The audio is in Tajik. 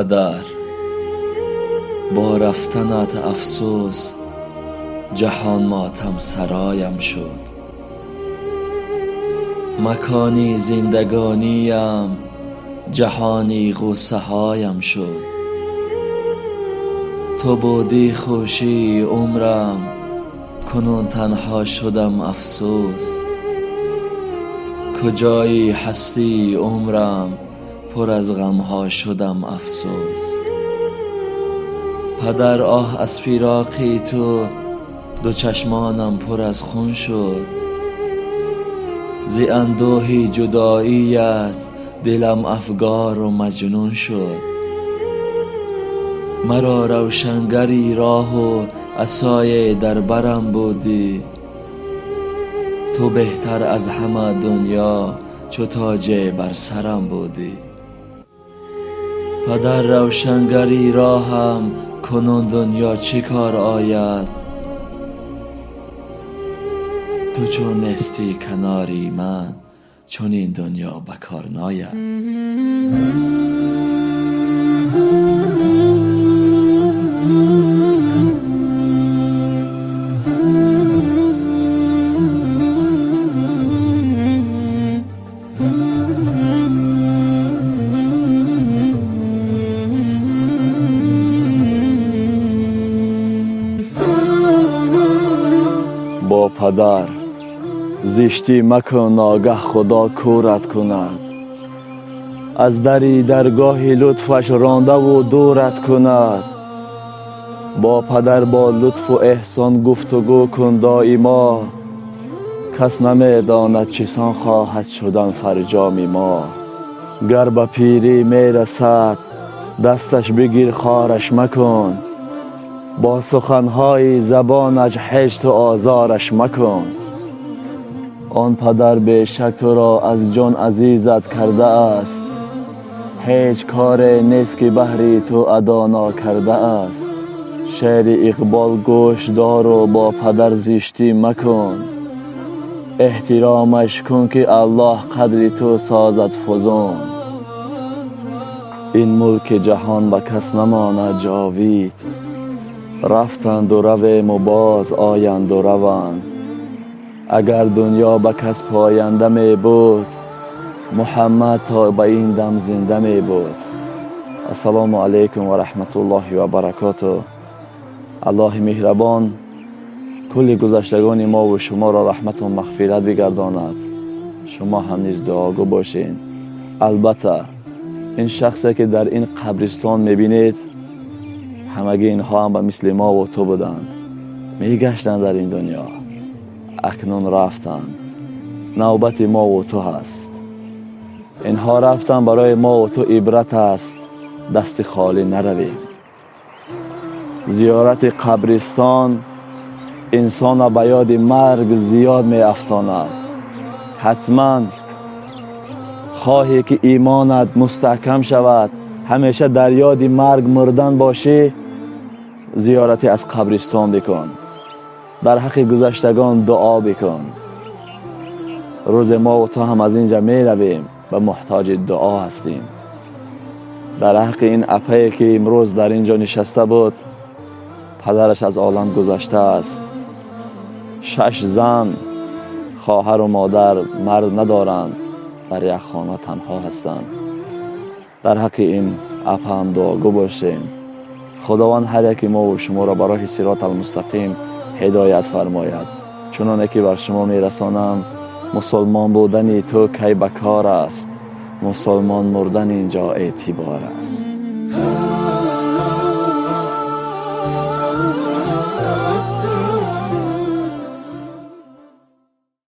Падар, бо рафтанат афсӯс, ҷаҳон мотам сароям шуд. Макони зиндагониям ҷаҳони ғуссаҳоям шуд. Ту будӣ хушии умрам, кунун танҳо шудам, афсӯс. Куҷои ҳастии умрам, пур аз ғамҳо шудам, афсӯс. Падар, оҳ аз фироқи ту, ду чашмонам пур аз хун шуд. Зи андӯҳи ҷудоият дилам афгору маҷнун шуд. Маро равшангари роҳу асое дар барам будӣ. Ту беҳтар аз ҳама дунё чу тоҷе бар сарам будӣ. Падар, равшангари роҳам, кунун дунё чӣ кор ояд? Ту чун нестӣ канори ман, чунин дунё ба кор наояд. Бо падар зиштӣ макун, ногаҳ Худо кӯрат кунад. Аз дари даргоҳи лутфаш рондаву дурат кунад. Бо падар бо лутфу эҳсон гуфтугӯ кун доимо. Кас намедонад, чисон хоҳад шудан фарҷоми мо. Гар ба пирӣ мерасад, дасташ бигир, хораш макун. Бо суханҳои забонаш ҳеҷ ту озораш макун. Он падар бешак туро аз ҷон азизат кардааст. Ҳеҷ коре нест, ки баҳри ту адо нокардааст. Шеъри Иқбол гӯш дору бо падар зиштӣ макун. Эҳтиромаш кун, ки Аллоҳ қадри ту созад фузун. Ин мулки ҷаҳон ба кас намонад ҷовид. Рафтанду равему, боз оянду раванд. Агар дунё ба кас поянда мебуд, Муҳаммад то ба ин дам зинда мебуд. Ассалому алайкум ва раҳматуллоҳи ва баракоту. Аллоҳи меҳрабон кулли гузаштагони мову шуморо раҳмату мағфират бигардонад. Шумо ҳам низ дуогӯ бошед. Албатта, ин шахсе, ки дар ин қабристон мебинед, ҳамагӣ инҳо ҳам ба мисли мову ту буданд, мегаштанд дар ин дунё. Акнун рафтанд, навбати мову ту ҳаст. Инҳо рафтанд, барои мову ту ибрат аст. Дасти холӣ наравем. Зиёрати қабристон инсона ба ёди марг зиёд меафтонад. Ҳатман хоҳе, ки имонат мустаҳкам шавад, ҳамеша дар ёди марг мурдан бошӣ, зиёрате аз қабристон бикун, дар ҳаққи гузаштагон дуо бикун. Рӯзе мо ту ҳам аз инҷа меравем ва муҳтоҷи дуо ҳастем. Дар ҳаққи ин апае, ки имрӯз дар ин ҷо нишаста буд, падараш аз олам гузаштааст. Шаш зан, хоҳару модар, мард надоранд, дар як хона танҳо ҳастанд. Дар ҳаққи ин апа ҳам дуогӯ бошем. Худованд ҳар яки мову шуморо ба роҳи сироти алмустақим ҳидоят фармояд. Чуноне ки бар шумо мерасонам: мусулмон будани ту кай ба кор аст, мусулмон мурдан инҷо эътибор аст.